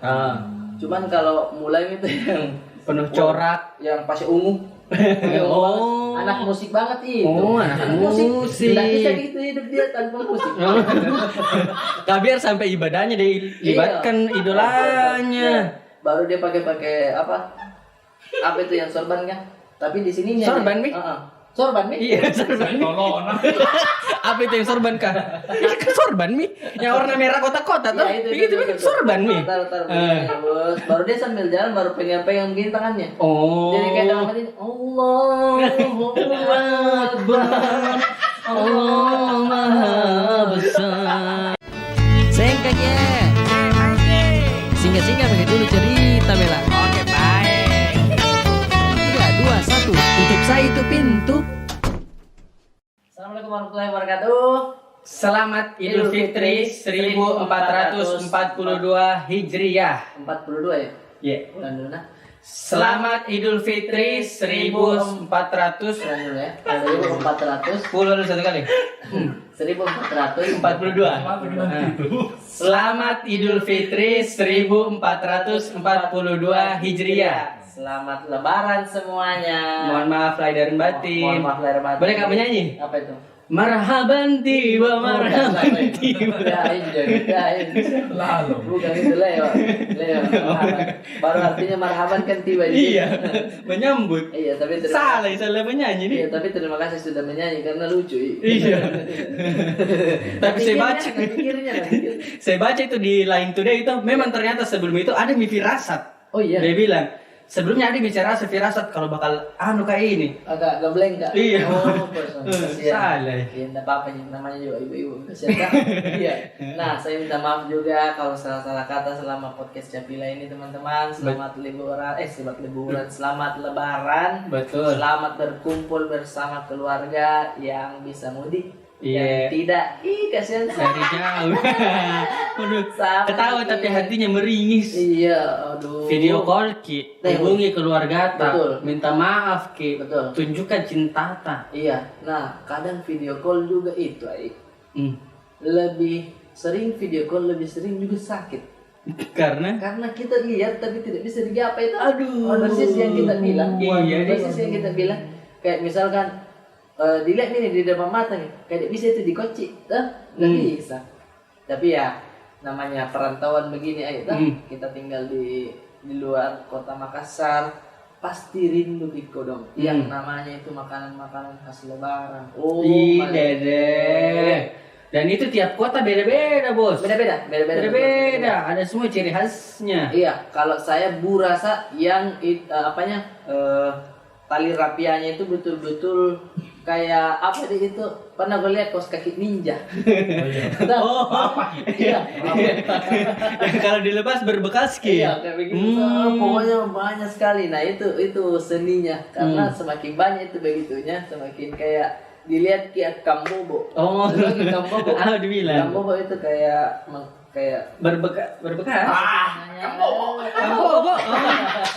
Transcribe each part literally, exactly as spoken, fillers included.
Ah. Cuman kalau mulai itu yang penuh corak, yang pake ungu. Oh. Anak musik banget itu. Oh, anak musik. Nggak bisa gitu hidup dia tanpa musik. Kabiar sampai ibadahnya dia libatkan idolanya. Iya. Baru dia pakai-pakai apa? Apa itu yang sorban kah? Tapi di sininya sorban, Mi? Heeh. Sorban, Mi? Iya, sorban, Mi. Tolong, nah. Apa itu yang sorban kah? Itu kan sorban, Mi. Yang warna merah kotak-kotak tuh. Iya, itu, itu, itu, itu. Sorban, Mi. Taruh, taruh, taruh. Eh. Terus baru dia sambil jalan, baru pegang-pegang begini tangannya. Oh. Jadi kayak dalam hati, "Allahu Akbar. Allah Maha Besar." Sengkak ye. Singgah-singgah pakai dulu cerita, Bella. Oke, baik. Tiga, dua, satu. Tutup saya itu pintu. Assalamualaikum warahmatullahi wabarakatuh. Selamat Idul Fitri seribu empat ratus empat puluh dua Hijriah. Empat puluh dua ya? Iya. Ulang dulu, nah. Selamat Idul Fitri seribu empat ratus. Ulang dulu ya. Seribu empat ratus. Sepuluh dulu satu kali. Seribu empat ratus empat puluh dua. Selamat Idul Fitri seribu empat ratus empat puluh dua Hijriah. Selamat Lebaran semuanya. Mohon maaf lahir dan batin. Mohon maaf lahir dan batin. Boleh nggak menyanyi? Apa itu? Marhaban tiba, oh, marhaban tiba. Lain, lain. Lalu. Bukan itu, Leo. Leo, marhaban. Baru artinya marhaban kan tiba. Iya, menyambut. Iya, tapi terima kasih. Salah, salah menyanyi nih. Iya, tapi terima kasih sudah menyanyi karena lucu, i. Iya. Tapi saya baca, saya baca itu di Line Today itu, memang ternyata sebelum itu ada mi firasat. Oh, iya. Dia bilang, sebelumnya ada bicara rasa firasat kalau bakal anu kayak ini. Agak gebleng, Kak. Iya. Oh, kasihan. Salah. Iya, nggak apa-apa, namanya juga ibu-ibu, kasihan, Kak. Iya. Nah, saya minta maaf juga kalau salah-salah kata selama podcast Capila ini, teman-teman. Selamat liburan, eh, selamat liburan, selamat Lebaran. Betul. Selamat berkumpul bersama keluarga yang bisa mudik. Iya. Yang tidak, ih, kasihan sekali. Dari jauh. Waduh, ketawa tapi hatinya meringis. Iya, aduh. Video call ki, hubungi keluarga ta, betul, minta maaf ki, betul, tunjukkan cinta ta. Iya, nah, kadang video call juga itu, ai. Hmm. Lebih sering video call, lebih sering juga sakit. Karena? Karena kita lihat tapi tidak bisa digapai itu. Aduh. Persis yang kita bilang. Iya, persis yang kita bilang. Kayak misalkan, eh, dilihat ini di depan mata nih, kayak tidak bisa itu dikocik, toh? Nggak bisa. Tapi ya, namanya perantauan begini, ayo, toh? Hmm. Kita tinggal di, di luar kota Makassar, pasti rindu ki kodong. Hmm. Yang namanya itu makanan-makanan khas Lebaran. Oh, ih, dede. Dan itu tiap kota beda-beda, Bos. Beda-beda, beda-beda, betul, beda-beda. Ada semua ciri khasnya. Iya, kalau saya bu rasa yang it-, eh, apanya, eh, tali rapianya itu betul-betul kayak apa deh itu? Pernah gue lihat kaos kaki ninja. Oh, iya. Tahu? Oh, apa? Iya. Yang kalau dilepas berbekas ki. Iya, kayak begitu. Hmm. Pokoknya banyak sekali. Nah, itu, itu seninya. Karena semakin banyak itu begitunya, semakin kayak dilihat ki kambobo. Oh. Tahu ki kambobo? Ah, dibilang. Kambobo itu kayak meng-, kayak berbekas, berbekas? Ah, kambobo. Kambobo. Oh.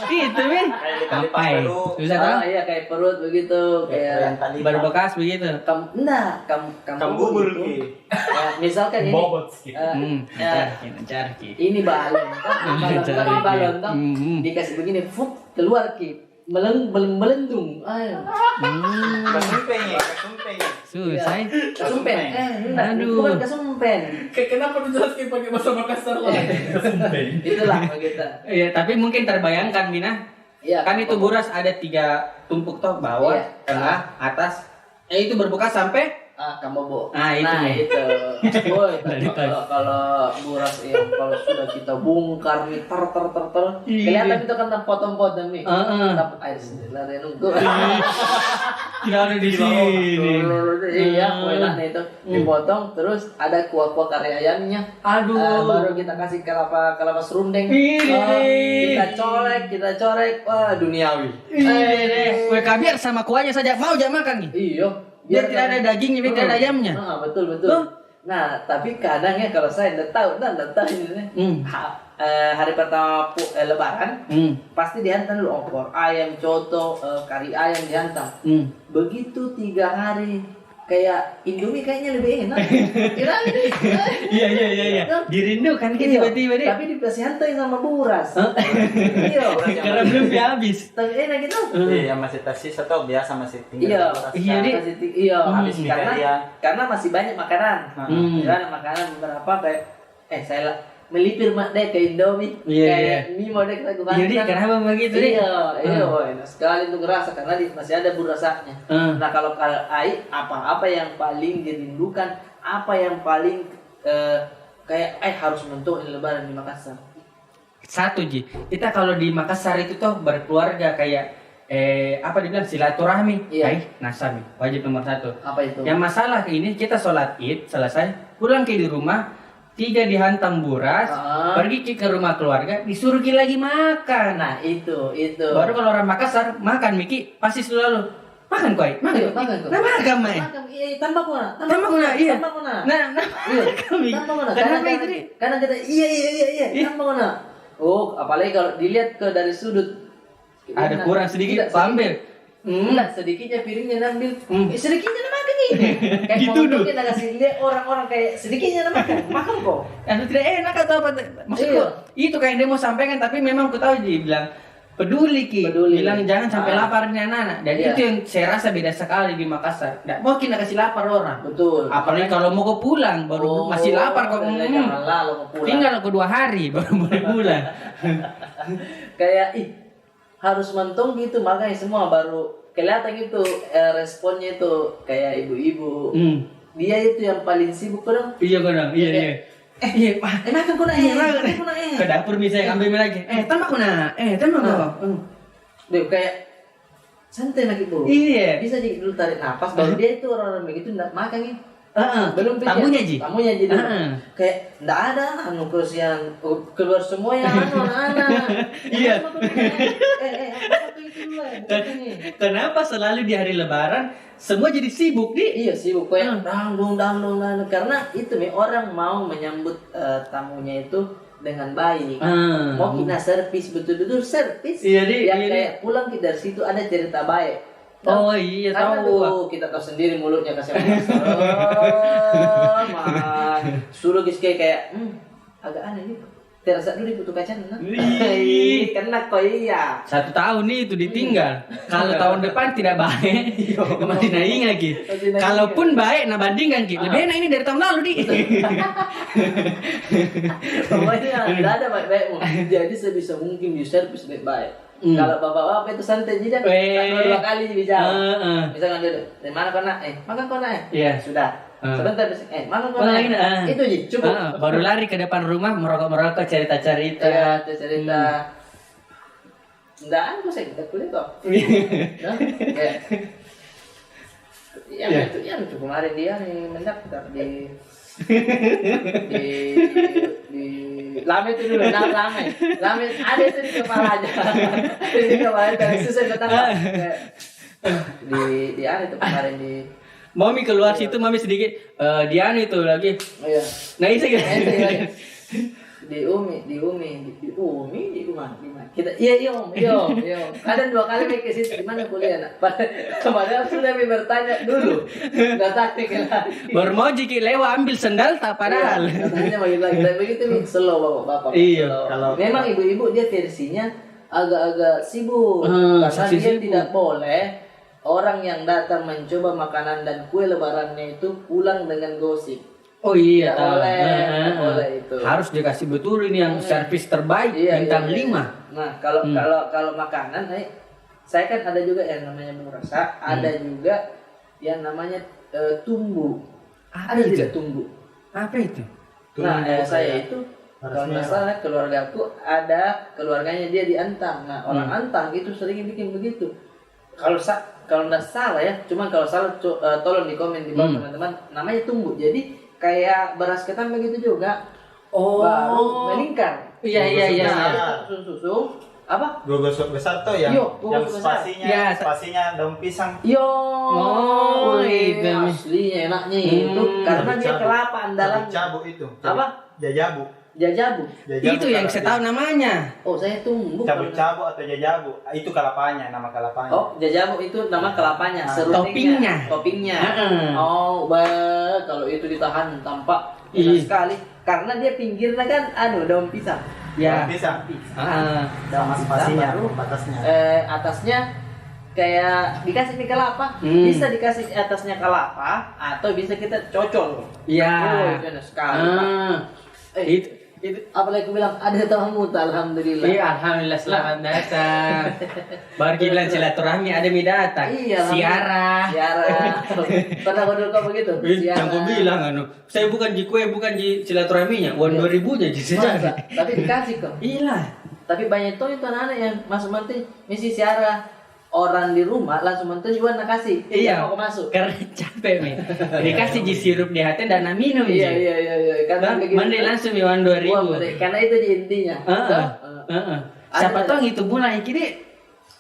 Itu, Mi. Kayak tali perut. Bisa tahu? Ah, iya, kayak perut begitu, kayak berbekas begitu. Kam-, enggak, kam-, kambobo itu. Kambobo ki. Ya, misalkan ini, bobot ki. Eh, hmm, ya. Lancar ki, lancar ki. Ini balon, kan? Balon, balon, toh? Hmm, hmm. Dikasih begini, fuk, keluar ki. Meleng-, meleng-, melendung. Ayo. Hmm. Kasumpeng ya, kasumpeng. Susah, eh. Kasumpeng. Eh, enggak, aduh, bukan kasumpeng. Ke-, kenapa dijelaskan pakai bahasa Makassar lah? Kasumpeng. Itulah begitu. Iya, tapi mungkin terbayangkan, Mina. Iya, kan itu betul. Buras ada tiga tumpuk toh, bawah, iya, tengah, atas. Eh, itu berbekas sampai? Ah, kambobo. Ah, itu. Nah, nih. Itu. Woi, kalau, kalau buras yang kalau sudah kita bongkar nih, ter, ter, ter, ter, iya, kelihatan itu kan terpotong-potong nih. Heeh. Tapi, ayo, sini lah, renung tuh. Tidak ada di sini. Iya, enak nih itu. Hmm. Dipotong, terus ada kuah-kuah kari ayamnya. Aduh. Eh, baru kita kasih kelapa, kelapa serundeng. Ih. Eh, kita colek, kita colek. Wah, duniawi. Ih. Eh, deh. Weh, kabiar sama kuahnya saja mau ja makan nih. Iya. Biar tidak ada dagingnya, biar tidak ada ayamnya. Ah, betul, betul. Tuh. Nah, tapi kadang ya, kalau saya ndak tahu, ndak, ndak tahu ini. Hmm. Ha-, eh, hari pertama pu-, eh, Lebaran, hmm, pasti dihantam dulu opor, ayam, coto, eh, kari ayam dihantam. Hmm. Begitu tiga hari, kayak Indomie kayaknya lebih enak. Kira ini. Iya, iya, iya, iya. Dirindukan kita. Iya, tiba-tiba deh. Tapi dikasih hantam sama buras. Hah? Iya. Karena belum habis. Tapi enak gitu. Hmm. Iya, yang masih tersisa tuh biasa masih tinggal. Iya. Buras. Iya, kan? Deh. Masih ti-, iya. Hmm. Habis karena, karena masih banyak makanan. Hmm. Kira ada makanan beberapa kayak, eh, saya lah melipir mak deh ke Indomie. Iya, kayak iya. Mie mau deh ke Sagu. Iya, deh, kenapa begitu, deh? Iya, iya, hmm. Oh, enak sekali tuh ngerasa karena di, masih ada burasanya. Hmm. Nah, kalau, kalau ai, apa-apa yang paling dirindukan, apa yang paling, eh, kayak, eh, harus mentok ini Lebaran di Makassar? Satu ji, kita kalau di Makassar itu toh berkeluarga kayak, eh, apa dibilang, silaturahmi. Iya. Ai, nasami, wajib nomor satu. Apa itu? Yang masalah ini, kita sholat Id selesai, pulang ki di rumah, tiga dihantam buras, ah, pergi ki ke rumah keluarga, disuruh ki lagi makan. Nah, itu, itu. Baru kalau orang Makassar, makan mi ki, pasti selalu, "Makan ko ai, makan ko." Iya, makan ko. Nah, makan, Mai. Makan, iya, iya, tambah ko na, tambah ko na, iya. Tambah ko na. Nah, nah, iya, makan mi. Tambah ko na. Kenapa itu, Dik? Kadang kita, "Iya, iya, iya, iya, tambah ko na." Oh, apalagi kalau dilihat ke dari sudut. Ada kurang sedikit, ambil. Hmm. Nah, sedikitnya piringnya diambil. Hmm. Eh, sedikitnya na makan ini. Kayak dituduh. Mau kasih lihat orang-orang kayak sedikitnya na makan. Makan ko. Anu tidak enak atau apa? Maksudku, iya, itu kayak dia mau sampaikan, tapi memang ku tahu dia bilang, peduli ki. Peduli. Bilang, "Jangan sampai lapar nih anak-anak." Dan itu yang saya rasa beda sekali di Makassar. Ndak mau ki na kasih lapar orang. Betul. Apalagi kalau mau ko pulang, baru masih lapar ko. Oh, iya, hmm, jangan lalu mau pulang. Tinggal ko dua hari, baru boleh pulang. Kayak, ih, harus mentok gitu, makanya semua baru kelihatan gitu, eh, responnya itu kayak ibu-ibu. Hmm. Dia itu yang paling sibuk kadang. Iya, kadang. Iya, iya. Eh, iya, wah. Eh, makan ko na, eh, makan ko na, eh. Ke dapur misalnya, ambil mi lagi. Eh, tambah ko na, eh, tambah ko. Hmm. Dia kayak santai lagi, Bu. Iya. Bisa ji dulu tarik napas, baru dia itu orang-orang begitu ndak makan, ya. Heeh. Belum pikir. Tamunya ji. Tamunya ji dulu. Heeh. Kayak, "Ndak ada, anu, kebersihan, oh, keluar semua yang anu, anak-anak." Iya. Kenapa tuh ini? Eh, eh, apa tuh itu dulu, eh? Bukan ini. Kenapa selalu di hari Lebaran, semua jadi sibuk, Di? Iya, sibuk. Kayak, dangdung, dangdung, dangdung. Karena itu mi, orang mau menyambut, eh, tamunya itu dengan baik. Ah. Mau ki na servis, betul-betul servis. Iya, Di, iya, Di. Yang kayak pulang ki dari situ ada cerita baik. Oh, iya, karena tahu. Dulu kita tahu sendiri mulutnya kasih manis. Oh, man. Suruh ki kayak, kayak, hmm, agak aneh nih. Terasa dulu diputu kacang, nah. Ih. Kena ko iya. Satu tahun itu ditinggal. Hmm. Kalau tahun depan tidak baik, iya, masih na ingat ki. Masih na ingat. Kalaupun baik, na bandingkan ki. Ah. Lebih enak ini dari tahun lalu, Di. Betul. Pokoknya, ndak ada baik-baikmu. Jadi, sebisa mungkin di servis baik-baik. Hmm. Kalau bapak-bapak itu santai ji dah. Weh. Tak perlu dua kali ji bicara. Heeh. Misalkan dia, "Dari mana ko na?" "Eh, makan ko na, eh." Iya. Sudah. Heeh. Sebentar, bis-, "Eh, makan ko na, eh." Makan lagi, ah. Itu ji, cukup. Heeh, baru lari ke depan rumah, merokok-merokok, cerita-cerita. Iya, cerita-cerita. Hmm. Ndak, aku saya kita kuliah kok. Iya. Nah, kayak, yang itu, yang itu kemarin dia nih mendaftar di Di, di, lama itu dulu, nah, lama. Lama ada itu di kepala aja. Di kepala aja, susah ketangkap. Ah. Kayak, di, di anu itu kemarin di. Mami keluar situ, mami sedikit, eh, di anu itu lagi. Iya. Nah, itu kan. Nah, itu lagi. Di Umi, di Umi, di, di Umi, di mana, di mana? Kita, iya, iya, Om, iya, Om, iya, Om. Kadang dua kali mi ke situ, "Di mana kuliah, Nak?" Padahal sudah mi bertanya dulu. Nggak tahu ke lagi. Baru mau ji ki lewat ambil sendal tak padahal. Iya, katanya bagi lagi. Tapi begitu mi, slow bapak-bapak. Iya. Slow. Kalau memang ibu-ibu dia versinya agak-agak sibuk. Hmm, karena dia sibuk. Tidak boleh orang yang datang mencoba makanan dan kue lebarannya itu pulang dengan gosip. Oh iya, tak boleh, tak boleh itu. Harus dikasih betul ini yang servis terbaik, bintang lima. Nah, kalau, kalau, kalau makanan, eh, saya kan ada juga yang namanya burasa, ada juga yang namanya, eh, tumbu. Ada tidak tumbu? Apa itu? Nah, eh, saya itu, kalau nggak salah, keluargaku ada keluarganya dia di Antang. Nah, orang Antang itu sering bikin begitu. Kalau sa-, kalau nggak salah ya, cuman kalau salah, co-, eh, tolong di komen di bawah, teman-teman. Namanya tumbu. Jadi kayak beras ketan begitu juga. Oh. Baru melingkar. Iya, iya, iya, iya. Nah, susung-susung. Apa? Gogosok besar toh, yang, yang spasinya, spasinya daun pisang. Yo. Oh, itu aslinya enaknya itu. Karena dia kelapa andalan. Cabut itu. Apa? Jajabu. Jajabu. Itu yang saya tahu namanya. Oh, saya tumbuk. Cabut-cabut atau jajabu. Ah, itu kelapanya, nama kelapanya. Oh, jajabu itu nama kelapanya. Toppingnya. Toppingnya. Oh, bah, kalau itu ditahan tampak enak sekali. Karena dia pinggirnya kan, anu, daun pisang. Ya. Daun pisang. Sama spasinya, baru, batasnya. Eh, atasnya kayak dikasih mie kelapa. Bisa dikasih atasnya kelapa, atau bisa kita cocol. Iya. Oh, itu enak sekali, Pak. Eh, itu, itu, apalagi aku bilang, ada tamu, alhamdulillah. Iya, alhamdulillah, selamat datang. Baru kita bilang silaturahmi, ada mi datang. Iya, siara. Siara. Pernah kau dulu kau begitu? Yang kau bilang, anu, saya bukan ji kue, bukan ji silaturahminya, uang dua ribunya ji. Masa? Tapi dikasih kau. Iya. Tapi banyak tuh itu anak-anak yang masuk mantu, mesti siara orang di rumah langsung mantu juga nak kasih. Iya. Mau masuk. Karena capek mi. Dikasih ji sirup di hati, ndak nak minum ji. Iya, iya, iya. Karena mandi langsung mi uang dua ribu. Karena itu ji intinya. Heeh. Siapa tahu itu mulai kiri.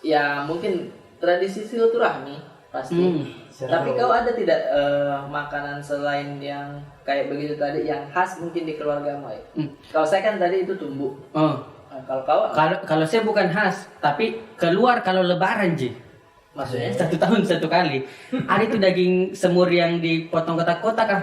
Ya, mungkin tradisi silaturahmi, pasti. Tapi kau ada tidak, eh, makanan selain yang kayak begitu tadi, yang khas mungkin di keluargamu, eh? Kalau saya kan tadi itu tumbuk. Nah, kalau kau apa? Kalau saya bukan khas, tapi keluar kalau lebaran ji. Maksudnya? Satu tahun satu kali. Ada itu daging semur yang dipotong kotak-kotak kah?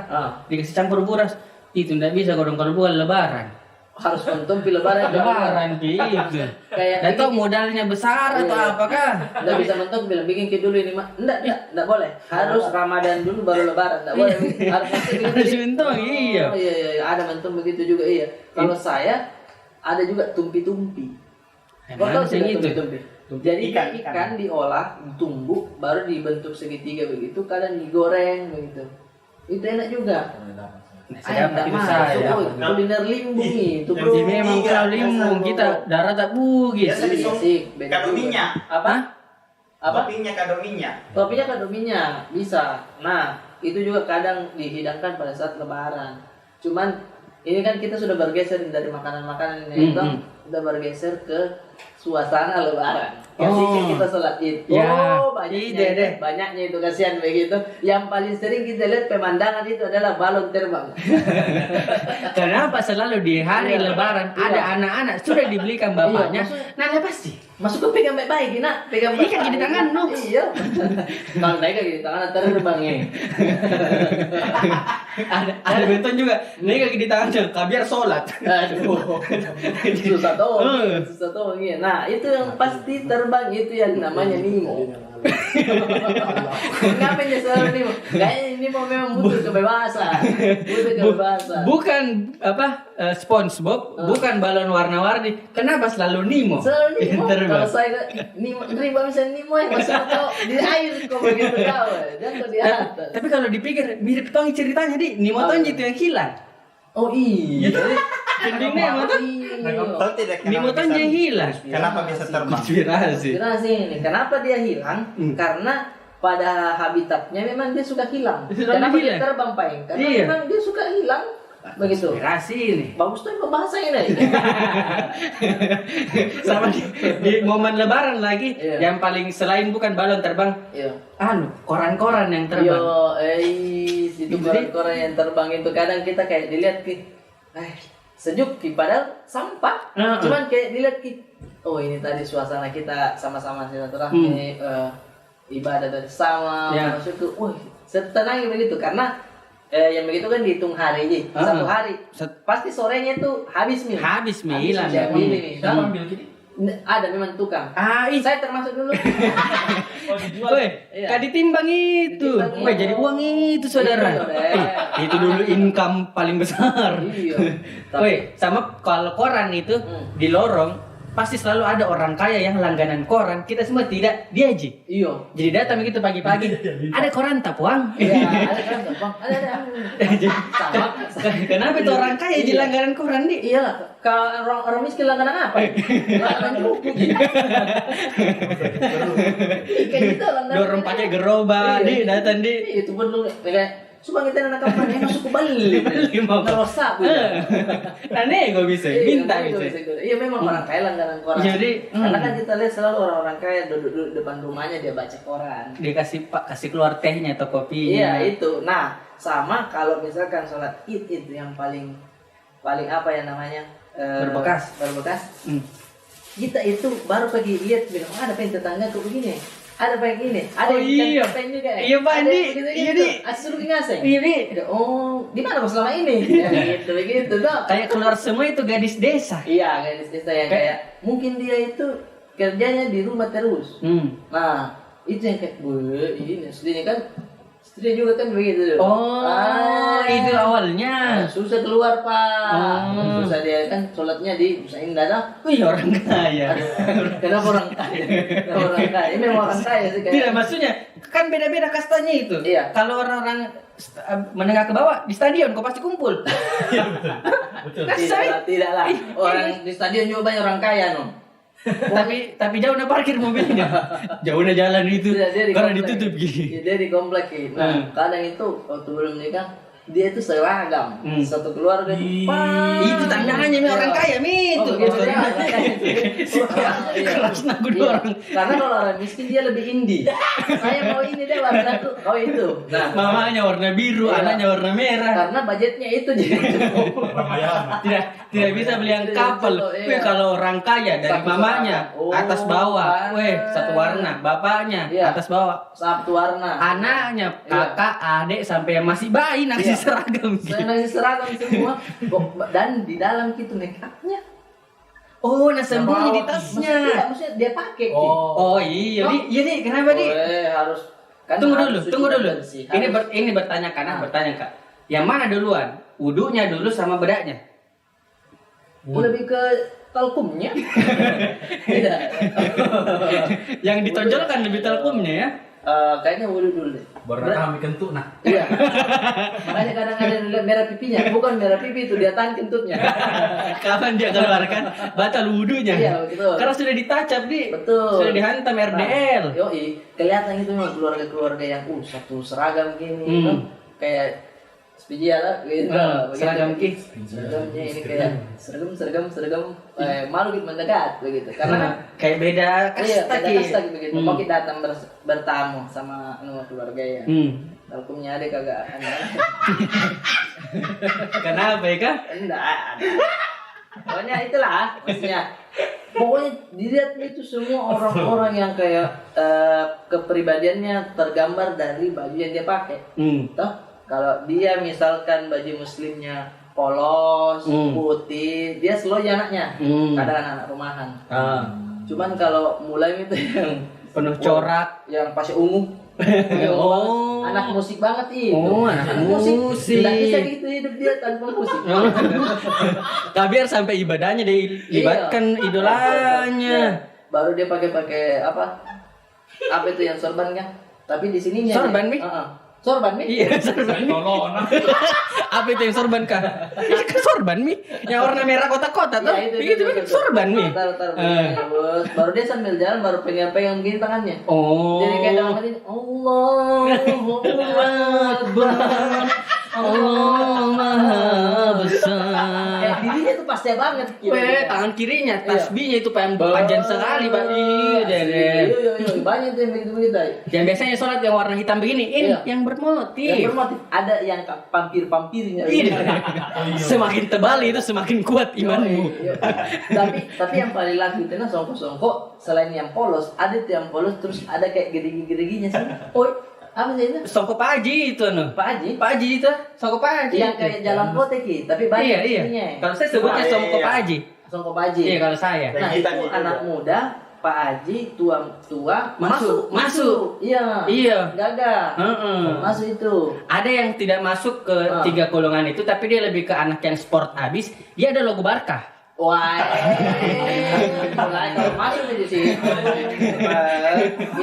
Dikasih campur buras. Itu ndak bisa kodong kalau bukan lebaran. Harus nonton film lebaran. Lebaran pi itu. Kayak ndak tahu modalnya besar atau apakah. Ndak bisa nonton film, bikin ke dulu ini, Mak. Ndak, ndak, ndak boleh. Harus Ramadan dulu baru lebaran, ndak boleh. Harus nonton, iya. Oh, iya, iya, iya. Ada nonton begitu juga, iya. Kalau saya ada juga tumpi-tumpi. Kau tahu tidak tumpi-tumpi? Jadi ikan, ikan diolah, tumbuk, baru dibentuk segitiga begitu, kadang digoreng begitu. Itu enak juga. Nah, saya dapat itu, saya dapat. Kuliner Limbung itu, bro. Jadi memang kalau Limbung kita daerah tak Bugis. Biasa di Song-, kado minyak. Apa? Apa? Toppingnya kado minyak. Toppingnya kado minyak, bisa. Nah, itu juga kadang dihidangkan pada saat Lebaran. Cuman, ini kan kita sudah bergeser dari makanan-makanan ini, toh. Sudah bergeser ke suasana Lebaran. Ketika kita sholat Id, oh, banyaknya itu, banyaknya itu, kasihan begitu. Yang paling sering kita lihat pemandangan itu adalah balon terbang. Kenapa selalu di hari Lebaran ada anak-anak sudah dibelikan bapaknya? Nah, lepas sih. Masuk ke pegang baik-baik, nak. Pegang baik-baik. Ikat di tangan, no? Iya. Kalau naik di tangan, terbang, ya. Ada, ada beton juga. Naik di tangan, kabiar sholat. Aduh. Susah tuh. Susah tuh, iya. Nah, itu yang pasti terbang, itu yang namanya Nemo. Kenapa dia selalu Nemo? Kayaknya Nemo memang butuh kebebasan. Butuh kebebasan. Bukan, apa, eh, SpongeBob, bukan balon warna-warni. Kenapa selalu Nemo? Selalu Nemo. Terbang. Kalau saya ke Nemo, riba misalnya Nemo, eh, masih tahu di air kok begitu tahu, eh. Jatuh di atas. Tapi kalau dipikir, mirip tong ceritanya, di Nemo tong itu yang hilang. Oh, iya. Gitu. Endingnya Nemo tong. Iya. Nemo tong yang hilang. Kenapa bisa terbang? Konspirasi. Konspirasi ini. Kenapa dia hilang? Karena pada habitatnya memang dia suka hilang. Kenapa dia terbang, Pak? Karena memang dia suka hilang. Begitu. Konspirasi ini. Bagus tuh bahasa ini. Sama di, di momen Lebaran lagi, yang paling selain bukan balon terbang, anu, koran-koran yang terbang. Yo, eh, itu koran-koran yang terbang itu kadang kita kayak dilihat ki, eh, sejuk ki, padahal sampah. Cuman kayak dilihat ki, oh, ini tadi suasana kita sama-sama silaturahmi, eh, ibadah bersama, maksudku, wih, setenangnya begitu, karena, eh, yang begitu kan dihitung hari ji, satu hari, pasti sorenya itu habis mi. Habis mi, hilang mi. Siapa ambil gini? Ada memang tukang. Ah, ih. Saya termasuk dulu. Oh, dijual. Weh, iya. Kak ditimbang itu. Ditimbang itu. Weh, jadi uang itu, saudara. Iya, saudara. Eh, itu dulu income paling besar. Iya. Weh, sama kalau koran itu di lorong, pasti selalu ada orang kaya yang langganan koran. Kita semua tidak, dia ji. Iyo. Jadi datang begitu pagi-pagi. Ada koran tak, Puang? Iya, ada koran tak, Puang? Ada, ada. Sama. Kenapa itu orang kaya jadi langganan koran, di? Iyalah, kalau orang, orang miskin langganan apa? Langganan kerupuk, ji. Kayak gitu, langganan. Dorong pakai gerobak, di, datang, di. Iya, itu pun dulu, kayak Cuma kita anak kampung, eh, masuk ke beli. Beli, mau. Ngerosak, Bu. Nah, nego bisa, iya, minta nego bisa. Bisa. Iya, memang orang kaya langganan orang. Jadi, karena kan kita lihat selalu orang-orang kaya duduk-duduk depan rumahnya, dia baca koran. Dia kasih, Pak, kasih keluar tehnya atau kopinya. Iya, itu. Nah, sama kalau misalkan sholat Id itu yang paling, paling apa ya namanya? Eh, berbekas. Berbekas. Hmm. Kita itu baru pergi lihat, bilang, "Oh, ada apa yang tetangga kok begini? Ada apa yang ini? Ada yang, iya, cantik juga, eh?" Iya, Pak, ada yang begitu-gitu. Iya, Di. Asal suruh ngaseng. Iya, Di. Ada, "Oh, di mana kau selama ini?" Ya, begitu, begitu, toh. Kayak keluar semua itu gadis desa. Iya, gadis desa yang kayak, mungkin dia itu kerjanya di rumah terus. Hmm. Nah, itu yang kayak, "Weh, ini aslinya kan." Istri juga kan begitu. Oh, itu awalnya. Nah, susah keluar, Pak. Oh. Susah dia kan, sholatnya di Nusa Indah, toh. Wih, orang kaya. Kenapa orang kaya? Kenapa orang kaya? Ini memang orang kaya sih, kayak. Tidak, maksudnya, kan beda-beda kastanya itu. Iya. Kalau orang-orang st-, menengah ke bawah, di stadion kau pasti kumpul. Iya, betul. Betul. Kan tidak lah, tidak lah. Orang di stadion juga banyak orang kaya, no. Tapi, tapi jauh na parkir mobilnya. Jauh na jalan itu. Tidak, dia di komplek. Karena ditutup, gitu. Iya, dia di komplek, gitu. Nah, hmm, kadang itu waktu belum nikah, dia itu seragam. Hmm. Satu keluarga itu. Ih. Itu tandanya mi orang kaya mi itu. Oh, gitu, ya, orang kaya itu. Iya. Keras na gua orang. Karena kalau orang miskin, dia lebih indie. "Saya mau ini deh, warna itu, kau itu." Nah, mamanya warna biru, iya, anaknya warna merah. Karena budgetnya itu jadi. Tidak. Tidak bisa beli yang couple. Iya. Weh, kalau orang kaya dari mamanya, atas bawah. Weh, satu warna. Bapaknya, atas bawah. Satu warna. Anaknya, kakak, adik, sampai yang masih bayi, nasi seragam. Iya. Nasi seragam semua. Dan di dalam itu make up-nya. Oh, na sembunyi di tasnya. Maksudnya, tidak, maksudnya dia pakai, Ki. Oh, iya, Di. Iya, Di, kenapa, Di? Weh, harus, kan. Tunggu dulu, tunggu dulu. Ini ber-, ini bertanya, Kak, bertanya, Kak. Yang mana duluan? Wudunya dulu sama bedaknya? Oh, lebih ke talkumnya. Tidak. Yang ditonjolkan lebih talkumnya, ya? Eh, kayaknya wudu dulu deh. Baru datang ambil kentut, nah. Iya. Makanya kadang ada yang bilang merah pipinya. Bukan merah pipi itu, dia tahan kentutnya. Kapan dia keluarkan? Batal wudunya. Iya, betul. Karena sudah ditacap, Di. Betul. Sudah dihantam R D L. Nah, yoi. Kelihatan itu memang keluarga-keluarga yang, uh, satu seragam gini, toh. Kayak Spijia lah, gitu. Ah, begitu. Seragam ki. Seragamnya ini kayak seragam, seragam, seragam. Eh, malu gitu mendekat, begitu. Karena kayak beda kasta ki. Iya, beda kasta gitu. Hmm. Mau kita datang ber-, bertamu sama, anu, keluarga ya. Hmm. Talkumnya ada kagak, anu. Kenapa ya, Kak? Enggak ada. Pokoknya itulah, maksudnya. Pokoknya dilihat itu semua orang-orang yang kayak, eh, kepribadiannya tergambar dari baju yang dia pakai. Hmm. Toh, kalau dia misalkan baju muslimnya polos, hmm, putih, dia slow aja anaknya. Hmm. Kadang anak-anak rumahan. Ah. Cuman kalau mulai itu yang penuh corak, yang pakai ungu. Oh. Anak musik banget itu. Oh, anak musik. Nggak bisa gitu hidup dia tanpa musik. Tapi biar sampai ibadahnya dia libatkan idolanya. Iya. Baru dia pakai, pakai apa? Apa itu yang sorban kan? Tapi di sininya sorban mi? Heeh. Sorban mi? Iya, sorban mi. Tolong, nah. Apa itu yang sorban kah? Itu kan sorban mi. Yang warna merah kotak-kotak tuh. Iya, itu, itu, itu, itu. Sorban mi. Taruh, taruh, taruh, begini, bos. Baru dia sambil jalan, baru pegang-pegang begini tangannya. Oh. Jadi kayak dalam hati, "Allahu Akbar. Allah Maha Besar." Kayak dirinya tuh pasti banget gitu. Weh, tangan kirinya, tasbihnya itu pan-, panjang sekali, Pak. Iya, deh. Iya, iya, iya. Banyak tuh yang begitu-begitu, ay. Yang biasanya sholat yang warna hitam begini, ini yang bermotif. Yang bermotif. Ada yang ka-, pampir-pampirnya. Iya. Semakin tebal itu, semakin kuat imanmu. Iya, iya. Tapi, tapi yang paling laku itu nah, songkok-songkok, selain yang polos, ada tuh yang polos, terus ada kayak gerigi-geriginya sih. Oi, apa sih itu? Songkok Pak Haji itu, anu. Pak Haji? Pak Haji itu, songkok Pak Haji. Yang kayak jalan potek, tapi banyak ininya. Iya, iya. Kalau saya sebutnya songkok Pak Haji. Songkok Pak Haji. Iya, kalau saya. Nah, itu anak muda, Pak Haji, tua, tua, masuk, masuk. Iya. Iya. Gagah. Heeh. Masuk itu. Ada yang tidak masuk ke tiga golongan itu, tapi dia lebih ke anak yang sport habis. Dia ada logo Barca. Wah, mulai kalau masuk di sini.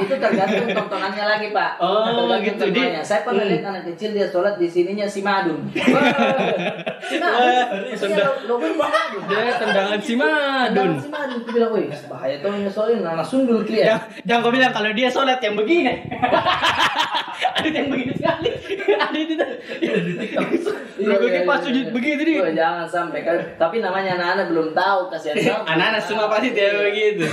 Itu tergantung tontonannya lagi, Pak. Oh, tergantung gitu, Di. Tontonannya. Saya pernah lihat anak kecil dia sholat di sininya si Madun. Si Madun. Wah, iya, logo si Madun. Dia tendangan si Madun. Tendangan si Madun. Aku bilang, "Wih, bahaya tuh yang sholat ini, anak sundul dia." Jangan kau bilang kalau dia sholat yang begini. Ada yang begini sekali. Ada itu tuh. Iya, iya, pas sujud begitu, Di. Oh, jangan sampai kan. Tapi namanya anak-anak belum tahu, kasihan sama. Anak-anak semua pasti tidak begitu.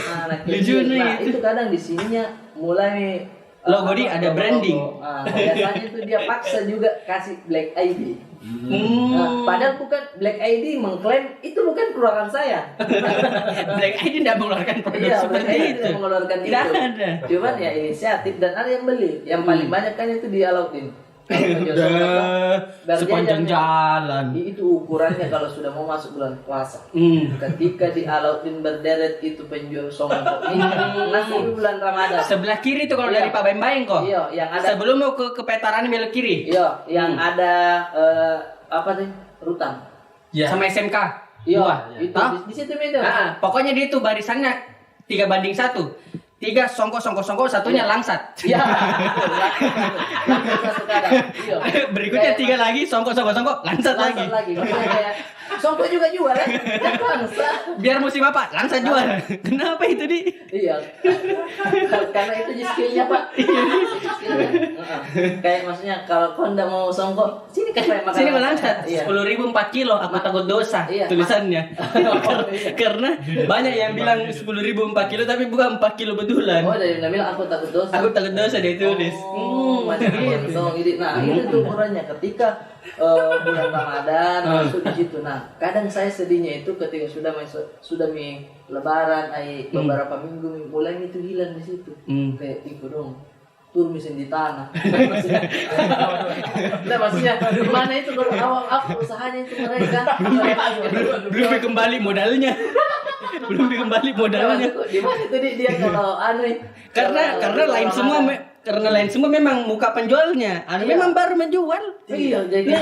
Lucu nih. Nah, itu kadang di sininya mulai logo, Di, ada branding. Ah, biasanya itu dia paksa juga kasih Black I D. Hmm. Nah, padahal bukan, Black I D mengklaim itu bukan keluaran saya. Black I D tidak mengeluarkan produk seperti itu. Tidak ada. Cuman ya inisiatif dan ada yang beli. Yang paling banyak kan itu di Alauddin. Sepanjang jalan. Itu ukurannya kalau sudah mau masuk bulan puasa. Ketika di Alauddin berderet itu penjual songkok ini, masih bulan Ramadan. Sebelah kiri tuh kalau dari Pak Baeng-Baeng kok. Iya, yang ada. Sebelum mau ke, ke petaran, belok kiri. Iya, yang ada, eh, apa tuh? Rutan. Iya. Sama S M K. Iya, itu di, di situ itu. Pokoknya dia tuh barisannya tiga banding satu. Tiga songkok, songkok, songkok, satunya langsat. Iya. Langsat satu kadang. Iya. Berikutnya tiga lagi, songkok, songkok, songkok, langsat lagi. Langsat lagi. Maksudnya kayak, songkok juga jual, ya? Langsat. Biar musim apa? Langsat jual. Kenapa itu, Di? Iya. Karena itu di skillnya, Pak. Iya. Skillnya. Heeh. Kayak maksudnya, kalau kau ndak mau songkok, sini kan, Pak, makan. Sini makan langsat. Iya. Sepuluh ribu empat kilo, aku takut dosa tulisannya. Iya. Karena banyak yang bilang sepuluh ribu empat kilo, tapi bukan empat kilo betulan. Oh, dari bilang, "Aku takut dosa." Aku takut dosa, dia tulis. Oh, macam gitu. Nah, itu tuh ukurannya ketika, eh, bulan Ramadan masuk di situ. Nah, kadang saya sedihnya itu ketika sudah masuk, sudah mi Lebaran, ai, beberapa minggu mi, mulai mi itu hilang di situ. Kayak, "Ih, kodong turun mesin di tanah." Nah, maksudnya, di mana itu kalau awal apa usahanya itu mereka? Belum kembali modalnya. Belum kembali modalnya. Di mana itu dia, dia kalau anu, karena, karena lain semua, karena lain semua memang muka penjualnya. Anu memang baru menjual. Iya, jadi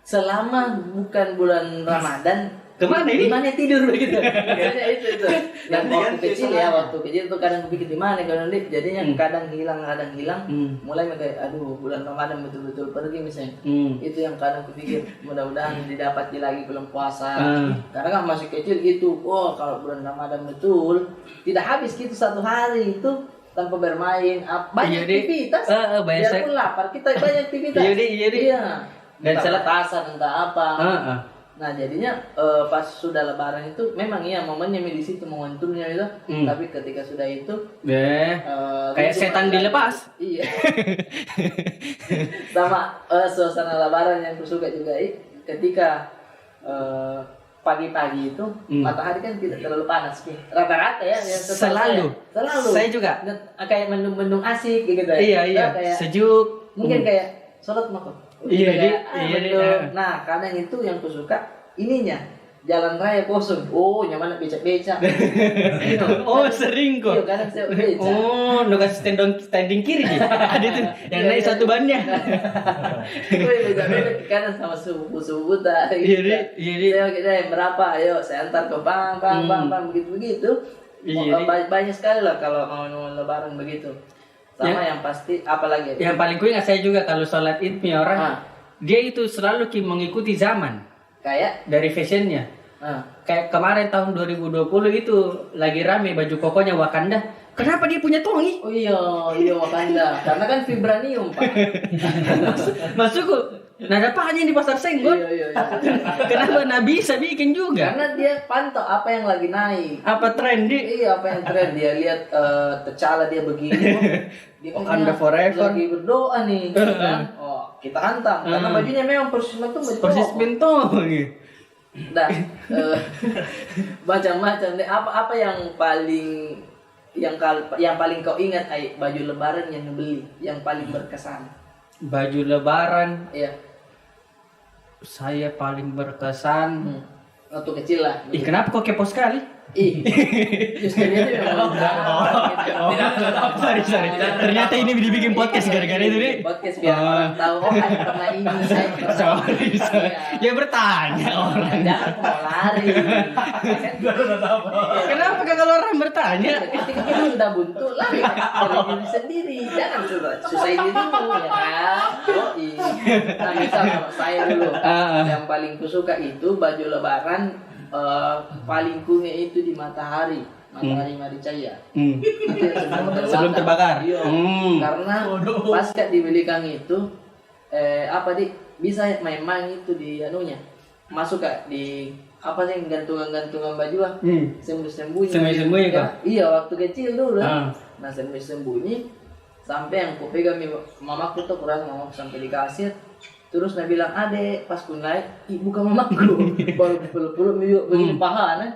selama bukan bulan Ramadan, kemana ini? Di mana tidur gitu? Maksudnya itu, itu. Dan waktu kecil ya, waktu kecil tuh kadang kupikir di mana kalau, Di, jadinya kadang hilang, kadang hilang. Mulai kayak, "Aduh, bulan Ramadan betul-betul pergi," misalnya. Itu yang kadang kupikir, mudah-mudahan didapat lagi bulan puasa. Karena kan masih kecil gitu, wah, kalau bulan Ramadan betul, tidak habis gitu satu hari itu tanpa bermain, ap-, banyak aktivitas. Biarpun lapar, kita banyak aktivitas. Iya, Di, iya, Di. Iya. Dan entah petasan, entah apa. Nah, jadinya, eh, pas sudah Lebaran itu memang iya momennya mi di situ, momentumnya itu. Tapi ketika sudah itu, eh, kayak setan dilepas. Iya. Sama, eh, suasana Lebaran yang kusuka juga, ih, ketika, eh, pagi-pagi itu matahari kan tidak terlalu panas, Ki. Rata-rata ya, yang setahu saya. Selalu. Saya juga. Dan, ah, kayak mendung-mendung asik gitu ya. Iya, iya. Kayak sejuk. Mungkin kayak sholat makan. Iya, Di. Nah, kadang itu yang kusuka ininya. Jalan raya kosong. Oh, nyaman nak becak-becak. Oh, sering kok. Iya, kadang saya becak. Oh, nu kasih standing kiri, Di. Ada tuh yang naik satu bannya. Weh, beda-beda kadang sama sepupu-sepupu ta. Iya, Di, iya, Di. Saya, "Oke deh, berapa? Ayo, saya antar ke bank, bank, bank, bank," begitu-begitu. Iya, Di. Ba-, banyak sekali lah kalau mau, mau Lebaran begitu. Sama yang pasti, apalagi? Yang paling kuingat saya juga kalau sholat Id punya orang, dia itu selalu ki mengikuti zaman. Kayak? Dari fashionnya. Kayak kemarin tahun dua ribu dua puluh itu lagi rame baju kokonya Wakanda. Kenapa dia punya tongi? Oh iya, iya, Wakanda. Karena kan vibranium, Pak. Maksudku, nah, dapatnya di Pasar Senggol. Iya, iya, iya. Kenapa ndak bisa bikin juga? Karena dia pantau apa yang lagi naik. Apa tren, Di? Iya, apa yang tren. Dia lihat, eh, T'Challa dia begini. Dia Wakanda forever. Lagi berdoa nih, kan? Oh, kita hantam. Karena bajunya memang persis itu, baju persis koko. Bentong. Dah, eh, macam-macam deh. Apa, apa yang paling, yang kal-, yang paling kau ingat, ai, baju lebaran yang beli, yang paling berkesan? Baju lebaran? Iya. Saya paling berkesan, Waktu kecil lah. Ih, kenapa kau kepo sekali? Ih, justru itu memang. Oh, oh, oh, sorry, sorry. Ternyata ini dibikin podcast gara-gara itu, deh. Podcast biar orang tahu, oh, ada pernah ini, saya pernah. Sorry, sorry. Iya. Ya, bertanya orang. Jangan mau lari. Kenapa kalau orang bertanya? Pasti kita udah buntu, lari dari diri sendiri. Jangan susah, susahin dirimu, ya kan? Yoi. Nah, misal kalau saya dulu, ah, yang paling kusuka itu baju lebaran, eh, paling kunge itu di matahari, matahari maricaya. Hmm. Nanti sebelum terbakar. Sebelum terbakar. Iya. Hmm. Karena pas ka dibelikan itu, eh, apa di, bisa main-main itu di anunya. Masuk ka di apa sih, gantungan-gantungan baju ah. Hmm. Sembunyi-sembunyi. Sembunyi-sembunyi kah? Iya, waktu kecil dulu. Ah. Nah, sembunyi-sembunyi sampai yang kupegang mi mamaku tuh, kurasa mamaku sampai di kasir. Terus na bilang, "Adek," pas ku naik, ih, bukan mamaku. Baru peluk-peluk mi begini paha, nah.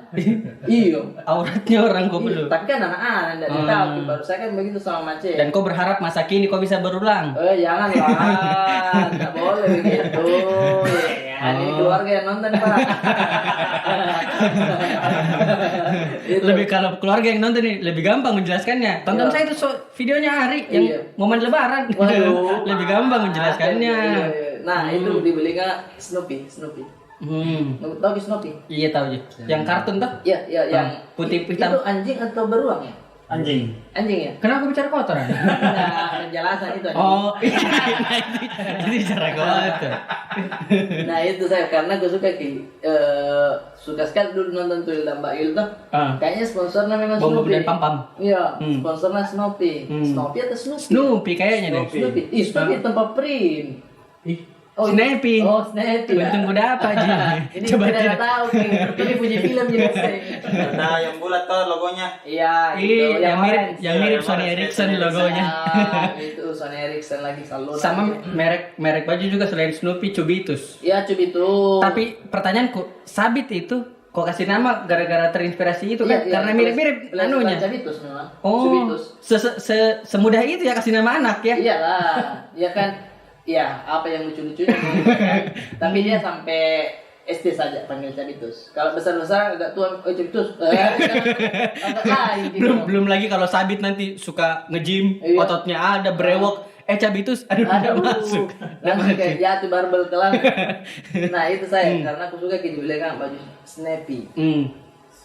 Iyo. Auratnya orang kau peluk. Tapi kan anak-anak ndak tahu, baru saya kan begitu sama Mace. Dan kau berharap masa kini kau bisa berulang? Eh, janganlah. Ndak boleh begitu. Ya, ini keluarga yang nonton, Pak. Itu. Lebih, kalau keluarga yang nonton nih, lebih gampang menjelaskannya. Tonton saya itu videonya Ari yang momen lebaran. Waduh. Lebih gampang menjelaskannya. Iya, iya, iya. Nah, itu dibeli nggak Snoopy, Snoopy. Hmm. Tahu ki Snoopy? Iya, tahu ji. Yang kartun tuh? Iya, iya, yang putih hitam. Itu anjing atau beruang ya? Anjing. Anjing ya? Kenapa bicara kotoran? Nah, penjelasan itu anjing. Oh, iya. Itu bicara kotor. Nah, itu saya, karena aku suka ki, eh, suka sekali dulu nonton Tuyul dan Mbak Yul tuh. Ah. Kayaknya sponsornya memang Snoopy. Bom dan Pam Pam. Iya, sponsornya Snoopy. Hmm. Snoopy atau Snoopy? Snoopy kayaknya deh. Snoopy. Ih, Snoopy tempat print. Ih, oh, Snappy. Oh, Snappy. Untung ku dapat ji. Ini coba tidak tahu, ini punya film juga sih. Ada yang bulat tuh logonya. Iya, gitu. Ih, yang mirip, yang mirip Sony Ericsson logonya. Ah, itu Sony Ericsson lagi, salon. Sama merek, merek baju juga selain Snoopy, Cubitus. Iya, Cubitus. Tapi pertanyaanku, Sabit itu kau kasih nama gara-gara terinspirasi itu kan? Iya, iya. Karena mirip-mirip anunya. Cabitus memang. Oh, Cubitus. Se, se, se, semudah itu ya kasih nama anak ya? Iyalah, ya kan? Ya, apa yang lucu-lucunya? Tapi dia sampai S D saja panggil Cabitus. Kalau besar-besar agak tua, "Eh, Cabitus." Eh, agak lain gitu. Belum, belum lagi kalau Sabit nanti suka nge-gym, ototnya ada, brewok. "Eh, Cabitus." Aduh, tidak masuk. Langsung kayak jatuh barbel ke lantai. Nah, itu saya, karena aku suka gitu, beli kan baju Snappy. Hmm.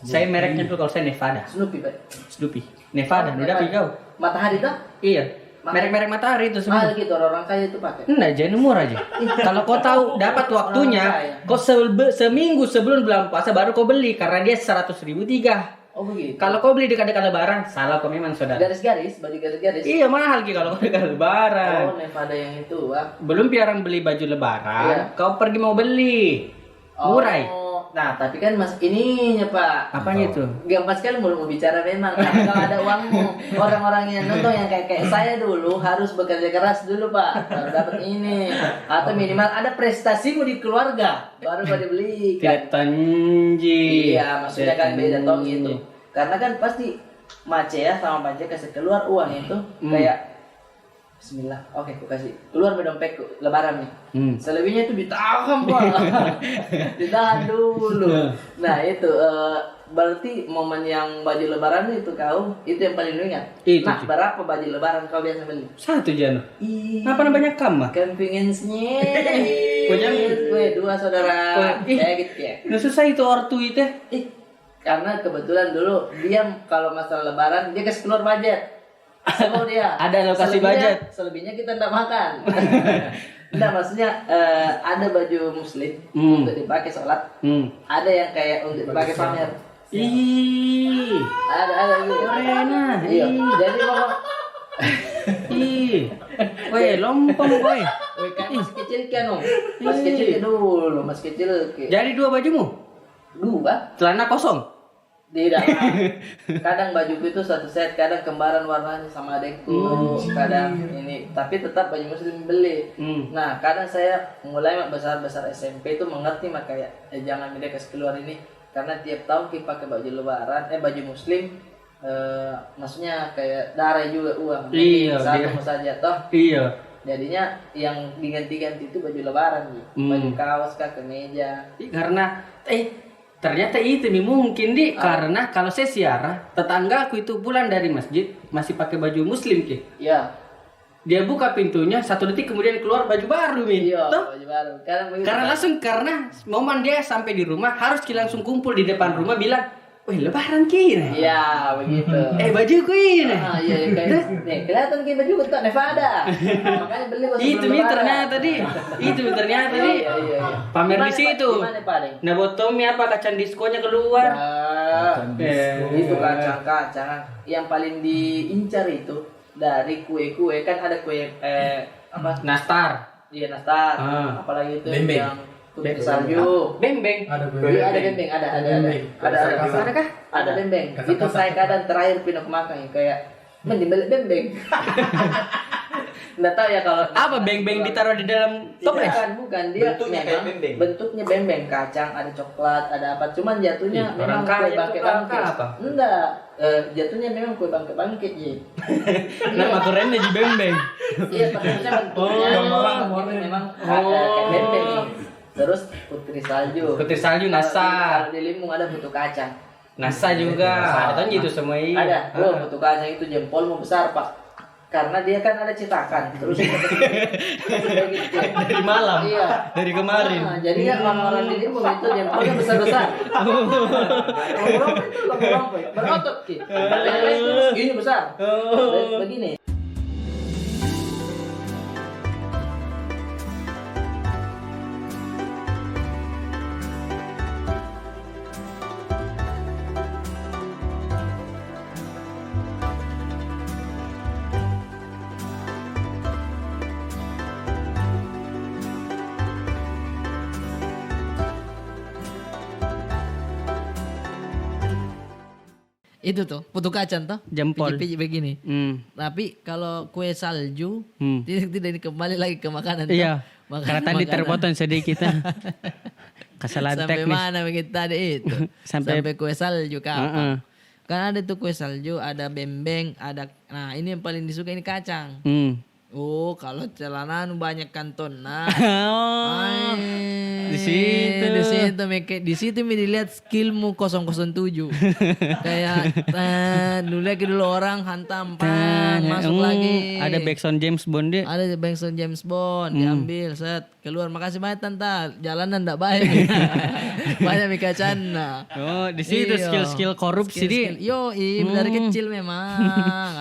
Saya mereknya tuh kalau saya Nevada. Snoopy, Pak. Snoopy. Nevada, udah pi kau. Matahari tuh? Iya. Merek-merek Matahari itu semua. Mahal gitu, orang-orang kaya itu pakai. Enggak, jadi murah aja. Kalau kau tahu dapat waktunya, kau selbe-, seminggu sebelum bulan puasa baru kau beli, karena dia seratus ribu tiga. Oh, begitu. Kalau kau beli dekat-dekat Lebaran, salah kau memang, saudara. Garis-garis, baju garis-garis. Iya, mahal ki kalau kau dekat Lebaran. Oh, Nevada yang itu, Bang. Belum pi orang beli baju Lebaran, kau pergi mau beli. Murah. Oh, nah, tapi kan mas ininya, Pak. Apanya itu? Gampang sekali mau, mau bicara memang. Nah, kalau ada uangmu, orang-orang yang nonton yang kayak, kayak saya dulu harus bekerja keras dulu, Pak. Baru dapat ini. Atau minimal ada prestasimu di keluarga, baru pada beli kan. Tidak tanji. Iya, maksudnya kan beda tong gitu. Karena kan pasti Mace ya sama Mace kasih keluar uang itu kayak Bismillah. Oke, ku kasih. Keluar mi dompetku, Lebaran nih. Hmm. Selebihnya itu ditahan, Pak. Ditahan dulu. Nah, itu, eh, berarti momen yang baju Lebaran itu kau, itu yang paling lu ingat? Itu. Nah, berapa baju Lebaran kau biasa beli? Satu ji anu. Ih. Kenapa banyak kam, mah? Convenience-nya. Kau jangan. Weh, dua saudara. Weh, ih. Kayak gitu ya. Nah, susah itu ortu itu. Ih, karena kebetulan dulu dia kalau masalah Lebaran, dia kasih keluar budget. Semua dia. Ada alokasi budget. Selebihnya, selebihnya kita ndak makan. Ndak, maksudnya, eh, ada baju muslim untuk dipakai sholat. Hmm. Ada yang kayak untuk dipakai pamer. Ih. Ada, ada gitu. Keren ah. Iya. Ih. Jadi, pokok- Ih. Weh, lompong, weh. Weh, kan masih kecil kan, oh. Masih kecil dulu, masih kecil. Jadi dua bajumu? Dua. Celana kosong? Tidak. Kadang bajuku itu satu set, kadang kembaran warnanya sama adekku, kadang ini, tapi tetap baju muslim beli. Hmm. Nah, kadang saya mulai mak besar-besar S M P itu mengerti mak kayak, eh, jangan mi deh kasih keluar ini, karena tiap tahun kita pakai baju lebaran, eh, baju muslim, eh, maksudnya kayak darah juga uang. Iya, satu saja toh. Iya. Jadinya yang diganti-ganti itu baju lebaran gitu. Hmm. Baju kaos kah, kemeja. Ih, karena, eh, Ternyata itu mi mungkin, di, karena kalau saya ziarah, tetanggaku itu pulang dari masjid, masih pakai baju muslim ki. Ya. Dia buka pintunya, satu detik kemudian keluar baju baru mi. Iya, toh? Baju baru. Karena begitu. Karena langsung, karena momen dia sampai di rumah, harus ki langsung kumpul di depan rumah bilang, "Weh, lebaran ki ini." Iya, begitu. "Eh, bajuku ini." Ah, iya, iya, kayak, "Nih, kelihatan ki bajuku tak, Nevada." Makanya beli baju lebaran. Itu mi ternyata, di. Itu mi ternyata, di. Iya, iya, iya. Pamer di situ. Gimana, Pak, gimana, Pak, nih? Nah, buat Tommy apa kacang diskonya keluar? Nah, kacang disko. Itu kacang-kacang yang paling diincar itu. Dari kue-kue, kan ada kue, eh, apa? Nastar. Iya, nastar. Ah. Apalagi itu bembeng. Yang putri salju. Bembeng. Ada bembeng. Iya, ada bembeng, ada, ada, ada. Bembeng. Ada, ada. Kasar-kasar. Adakah? Ada bembeng. Kasar-kasar. Itu saya kadang terakhir pindah ke makan, kayak, "Mending beli bembeng." Nggak tahu ya kalau apa bembeng ditaruh di dalam toples? Bukan, bukan. Dia bentuknya kayak bembeng. Bentuknya bembeng, kacang, ada coklat, ada apa. Cuman jatuhnya memang kue bangke-bangke. Ih, orang kaya itu apa? Enggak. Eh, jatuhnya memang kue bangke-bangke ji. Nama kerennya ji bembeng. Iya, tapi maksudnya bentuknya, bentuknya memang ada kayak bembeng. Terus putri salju. Putri salju, kalau di, NASA. Kalau di Limbung ada putu kacang. NASA juga. NASA. Ada kan gitu semua ini. Ada. Oh, putu kacang itu jempolmu besar, Pak. Karena dia kan ada cetakan. Terus dari malam. Iya. Dari kemarin. Ah, jadinya orang-orang di Limbung itu jempolnya besar-besar. Lompo-lompo itu, lompo-lompo. Berotot ki. Yang lain itu segini besar. Oh. Begini. Itu tuh, putu kacang tuh. Jempol. Pijit-pijit begini. Hmm. Tapi kalau kue salju, hmm, tidak, tidak, kembali lagi ke makanan tuh. Iya. Makanan, karena tadi makanan terpotong sedikit, ah. Kesalahan teknis. Sampai mana begitu tadi itu? Sampai, sampai kue salju kah apa? Heeh. Kan ada tuh kue salju, ada bembeng, ada, nah, ini yang paling disuka ini kacang. Hmm. Oh, kalau celana anu banyak kantong, nah. Oh, di situ. Di situ mi, di situ mi dilihat skillmu kosong kosong tujuh. Kayak, eh, dulu lagi dulu orang hantam, pang, masuk lagi. Ada backsound James Bond deh. Ada backsound James Bond, diambil, set. Keluar, "Makasih banyak, Tanta. Jalanan ndak baik." Banyak mi kacang, nah. Oh, di situ skill-skill korupsi, di. Skill-skill. Yoi, dari kecil memang.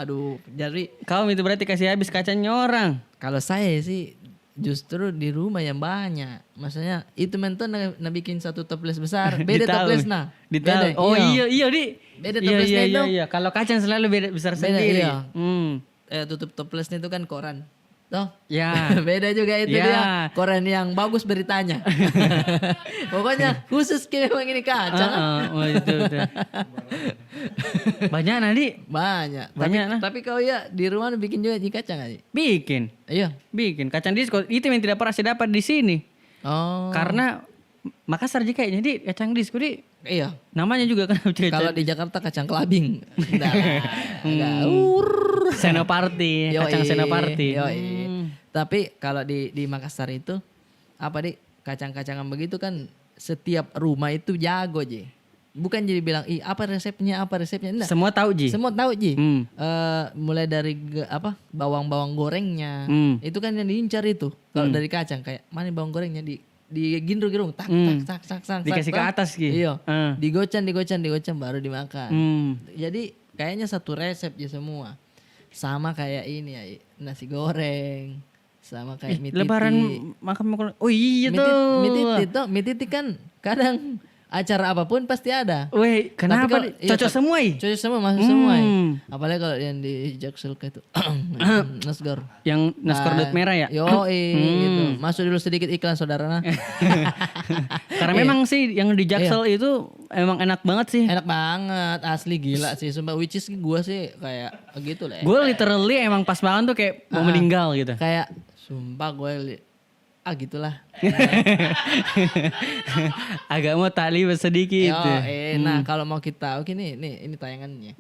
Aduh, jadi kau itu berarti kasih habis kacangnya orang. Kalau saya sih, justru di rumah yang banyak. Maksudnya, itu mentong na, na bikin satu toples besar. Beda toples, nah. Beda. Oh, iya, iya, di. Beda toplesnya itu. Iya, iya. Kalau kacang selalu beda, besar sendiri. Iya. Hmm. Eh, tutup toplesnya itu kan koran. Toh? Ya. Beda juga itu dia. Koran yang bagus beritanya. Pokoknya khusus ki memang ini kacang. Heeh, oh, itu, itu. Banyak, nah, di? Banyak. Tapi, tapi kau ya di rumah bikin juga ji kacang, Aji? Bikin. Iya. Bikin. Kacang disko, itu yang tidak pernah saya dapat di sini. Oh. Karena Makassar ji kayaknya, di, kacang disko, di. Iya. Namanya juga kan kacang disko. Kalau di Jakarta kacang kelabing. Nah, agak, hmm. Senopati, kacang senopati. Yoi. Hmm. Tapi kalau di, di Makassar itu, apa, di, kacang-kacangan begitu kan setiap rumah itu jago ji. Bukan jadi bilang, "Ih, apa resepnya, apa resepnya?" Ndak. Semua tahu ji. Semua tahu ji. Hmm. Eh, mulai dari ge-, apa, bawang-bawang gorengnya. Hmm. Itu kan yang diincar itu. Kalau dari kacang, kayak, "Mana bawang gorengnya?" Di Di ginru-ginru, tak, tak, tak, tak, tak, dikasih ke atas ki. Iyo. Ah. Digocang, digocang, digocang, baru dimakan. Hmm. Jadi, kayaknya satu resep ji semua. Sama kayak ini, ya, nasi goreng. Sama kayak mie titi. Lebaran makan makanan. Oh, iya tuh. Mie titi tuh, mie titi kan kadang acara apapun pasti ada. Weh, kenapa, cocok semua, ih? Cocok semua, masuk semua, ih. Hmm. Apalagi kalau yang di Jaksel kayak itu. Nasgor. Yang nasgor dot merah, ya? Yoi, gitu. Masuk dulu sedikit iklan, saudara, nah. Karena memang sih yang di Jaksel itu emang enak banget sih. Enak banget, asli gila sih. Sumpah, which is gua sih kayak gitu lah. Gua literally emang pas banget tuh kayak mau meninggal gitu. Kayak, sumpah, gua li- Ah, gitulah. Agak mau tak libet sedikit. Yo, eh, nah, kalau mau kita, oke, nih, nih, ini tayangannya.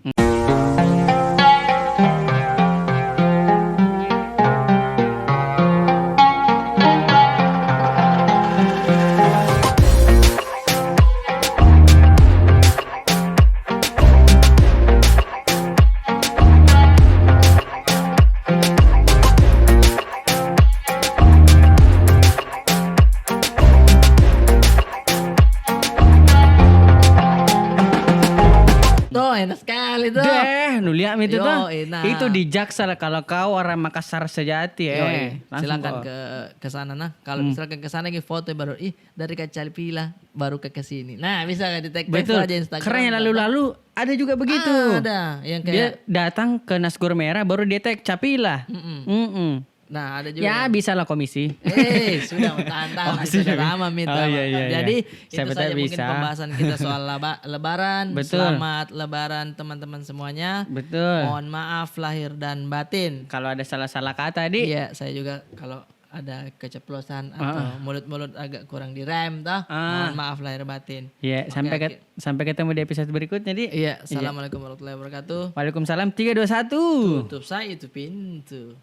Enak sekali tuh. Deh, nu lihat mi itu tuh. Yoi, nah. Itu di Jaksel kalau kau orang Makassar sejati, eh. Yoi, Langsung silakan kau. Ke ke sana, nah. Kalau misalkan ke sana, ki foto baru, "Ih, dari Kacalpila baru ke ke sini." Nah, bisa di tag Betul. Aja Instagram. Karena yang lalu-lalu ada juga begitu. Ah, ada yang Dia kayak datang ke Nasgor Merah baru dia tag Capila. Mm-mm. Mm-mm. Nah, ada juga. Ya, Yang bisalah komisi. Eh, sudah tahan-tahan, Oh, sudah sudah. Lama mi. Oh, iya, iya, iya. Jadi, Siapa itu tahu saja mungkin bisa. Pembahasan kita soal laba- lebaran. Betul. Selamat lebaran, teman-teman semuanya. Betul. Mohon maaf lahir dan batin. Kalau ada salah-salah kata, Di. Iya, saya juga kalau ada keceplosan atau mulut-mulut agak kurang direm toh, Ah. Mohon maaf lahir batin. Iya, Oke, sampai oke. Sampai ketemu di episode berikutnya, Di. Iya, assalamualaikum warahmatullahi wabarakatuh. Waalaikumsalam. Tiga, dua, satu. Tutup saya itu pintu.